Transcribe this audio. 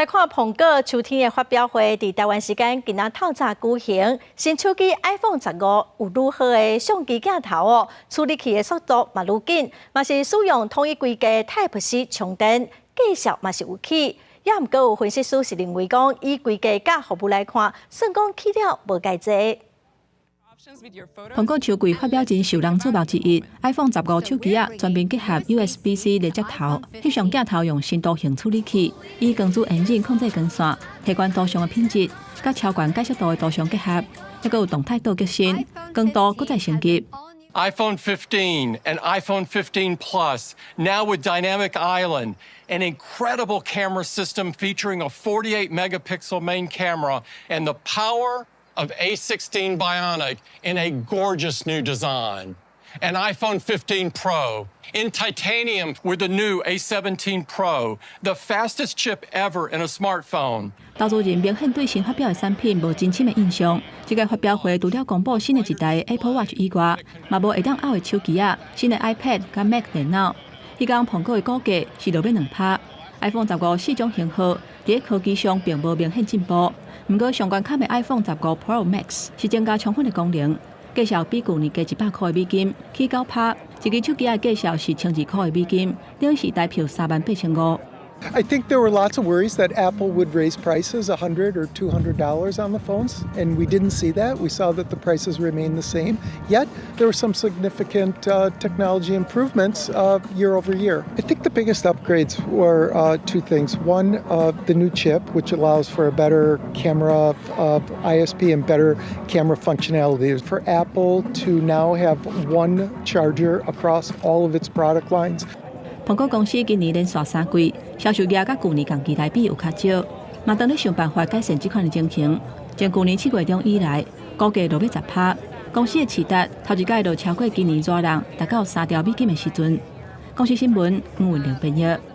來看蘋果秋天的發表會，佇台灣時間今仔透早舉行。新手機 iPhone 15有愈好的相機鏡頭哦，處理器的速度嘛愈緊，嘛是使用統一規格 Type C 充電，價數嘛是有起。也毋過有分析師是認為講，以規格佮服務來看，算講起了無蓋濟。蘋果秋季發表真受人矚目之一，iPhone 15手機仔全面結合 USB-C 連接頭，翕相鏡頭用新圖形處理器，以光子引擎控制光線，提懸圖像的品質，佮超懸解析度的圖像結合，猶閣有動態島革新，光度閣再升級。 iPhone 15 and iPhone 15 Plus, now with Dynamic Island, an incredible camera system featuring a 48 megapixel main camera and the power of A16 Bionic in a gorgeous new design. And iPhone 15 Pro in titanium with the new A17 Pro, the fastest chip ever in a smartphone. 投資人明顯對新發表的產品無真深的印象。這個發表會除了公布新的一代 Apple Watch 以外，嘛無會當拗的手機仔、新的 iPad 佮 Mac 電腦。彼工蘋果的股價是落欲2%。iPhone 十五四種型號佇科技上並無明顯進步，毋過上懸卡的 iPhone 十五 Pro Max 是增加充分的功能，價數比舊年加100箍的美金，起9%。一支手機的價數是1200箍的美金，等於是台票38,500。 I think there were lots of worries that Apple would raise prices $100 or $200 on the phones, and we didn't see that. We saw that the prices remained the same. Yet there were some significant technology improvements year over year. I think the biggest upgrades were two things. One, the new chip, which allows for a better camera ISP and better camera functionality. For Apple to now have one charger across all of its product lines. 蘋果公司今年連續3季銷售額佮舊年同期來比有較少，嘛當咧想辦法改善這款的情形。從舊年7月中以來，股價落欲10%，公司的市值頭一擺落超過今年熱人達到3兆美金的時陣。公視新聞黃文玲編譯。